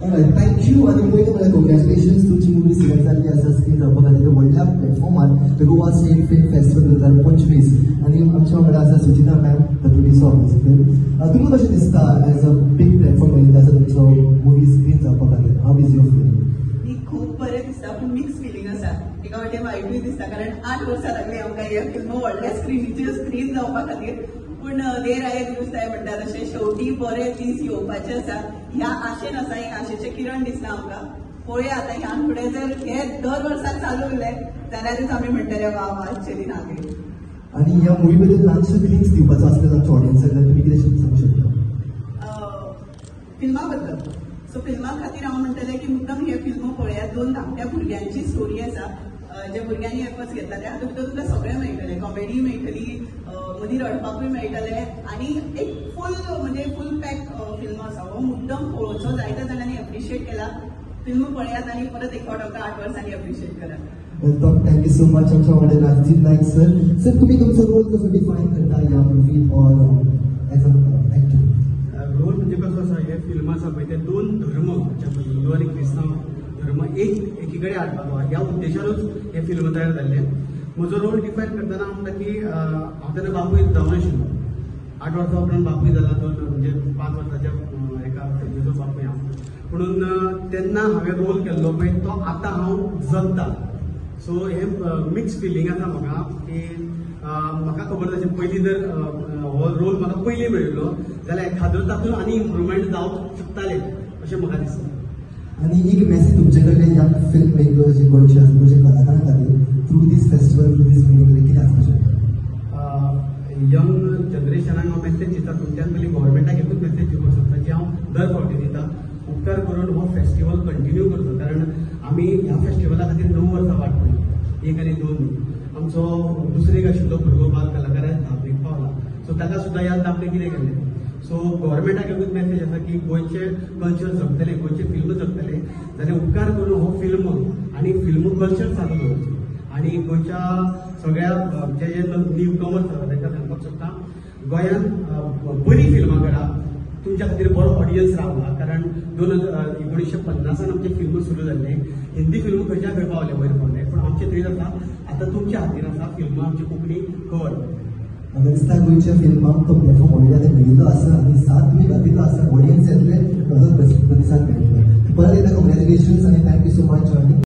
Alright, thank you आनी पयलीं म्हळ्यार कंग्रॅच्युलेशन्स. तुमची मुवी सिलेक्ट जाल्ली आसा स्क्रीन जावपा खातीर व्हडल्या प्लॅटफॉर्मार, the Goa state film festival 2025. आनी आमच्या वांगडा आसा Suchita ma'am, the producer of this film. तुमकां कशें दिसता, एज अ बीग प्लॅटफॉर्म मेळिल्लो आसा तुमचो मुवी स्क्रीन जावपा खातीर? How is your feeling? नी खूब बरें दिसता, पूण मिक्स फिलींग आसा. एका वाटेन वायटूय दिसता, कारण 8 वर्सां लागली आमकां हे फिल्म व्हडल्या स्क्रिनीचेर स्क्रीन जावपा खातीर. पूण देर आये दुरुस्त आये म्हणटा तशें शेवटी बरे दीस येवपाचे आसा ह्या आशेन आसा. एक आशेचें किरण दिसना आमकां. पळोवया आतां ह्यान फुडें जर हे दर वर्साक चालू उरले जाल्यारूच आमी म्हणटले, वा वा, अच्छे दिन आ गए. आनी ह्या मुवी बद्दल ल्हानसो ग्लिम्स दिवपाचो आसल्यार आमच्या ऑडियन्साक जाल्यार तुमी कितें सांगू शकता? फिल्मा बद्दल, सो फिल्मा खातीर हांव म्हणटलें की मुद्दम हे फिल्म पळयात. दोन धाकट्या भुरग्यांची स्टोरी आसा, जे भुरग्यांनी एफर्ट्स घेतला. त्या हातूंत भितर तुमकां सगळें मेळटलें. कॉमेडी मेळटली, मदीं रडपाकूय मेळटलें आनी एक फूल, म्हणजे फूल पॅक फिल्म आसा. हो मुद्दम पळोवचो. जायत्या जाणांनी एप्रिशिएट केला. फिल्म पळयात आनी परत एक फावट आमकां 8 वर्सांनी एप्रिशिएट करात. Welcome, thank you so much. आमच्या वांगडा राजदीप नायक सर. सर, तुमी तुमचो रोल कसो डिफायन करता ह्या मुवीन or as a actor? Role म्हणजे कसो आसा, हे फिल्म आसा पळय, ते दोन धर्म, हिंदू आनी क्रिस्तांव धर्म एक एकीकडे हाडपाचो ह्या उद्देशानूच हे फिल्म तयार जाल्लें. म्हजो रोल डिफायन करतना हांव म्हणटा की हांव तेन्ना बापूय जावन आशिल्लो. 8 वर्सां उपरांत बापूय जाला तो, म्हणजे 5 वर्साच्या एका फॅमिलीचो बापूय हांव. पुणून तेन्ना हांवें रोल केल्लो पळय, तो आतां हांव जगता. सो हें मिक्स फिलींग आसा म्हाका की म्हाका खबर आसा, पयलीं जर हो रोल म्हाका पयलीं मेळिल्लो जाल्यार एखाद्रो तातूंत आनी इम्प्रुवमेंट जावंक शकतालें अशें म्हाका दिसता. आनी एक मेसेज तुमचे कडल्यान यंग फिल्म मेकर जे गोंयचे आसा, गोंयच्या कलाकारां खातीर, through this festival, through this meeting, कितें आसपाक शकता? यंग जनरेशनाक हांव मेसेज दिता, तुमच्यान पयलीं गव्हर्मेंटाक एकूच मेसेज दिवपाक सोदता, जी हांव दर फावटी दिता, उपकार करून हो फेस्टिवल कंटिन्यू करचो, कारण आमी ह्या फेस्टिवला खातीर 9 वर्सां वाट पळयली, एक आनी दोन न्ही. आमचो दुसरो एक आशिल्लो भुरगो बाल कलाकार धांपीक पावला, सो ताका सुद्दां याद आपणें कितें केल्लें. सो गव्हर्मेंटाक एकूच मेसेज आसा की गोंयचें कल्चर जगतलें, गोंयचें फिल्म जगतलें जाल्यार उपकार करून हो फिल्म आनी फिल्म कल्चर चालू दवरचें. आनी गोंयच्या सगळ्या जे जे न्यू कमर्स आसा तांकां सांगपाक सोदता, गोंयांत बरी फिल्मां करा, तुमच्या खातीर बरो ऑडियन्स रावला. कारण 1950 आमचें फिल्म सुरू जाल्लें. हिंदी फिल्म खंयच्या खंय पावले, वयर पावले, पूण आमचें थंय आसा. आतां तुमच्या हातीन आसा फिल्मां आमची कोंकणी खबर. म्हाका दिसता गोंयच्या फिल्माक तो प्लॅटफॉर्म ऑलरेडी आतां मेळिल्लो आसा आनी साथ तुमी घातिल्लो आसा, ऑडियन्स येतले, तसोच प्रतिसाद मेळटलो. परत एकदा कंग्रॅच्युलेशन्स आनी thank you so much.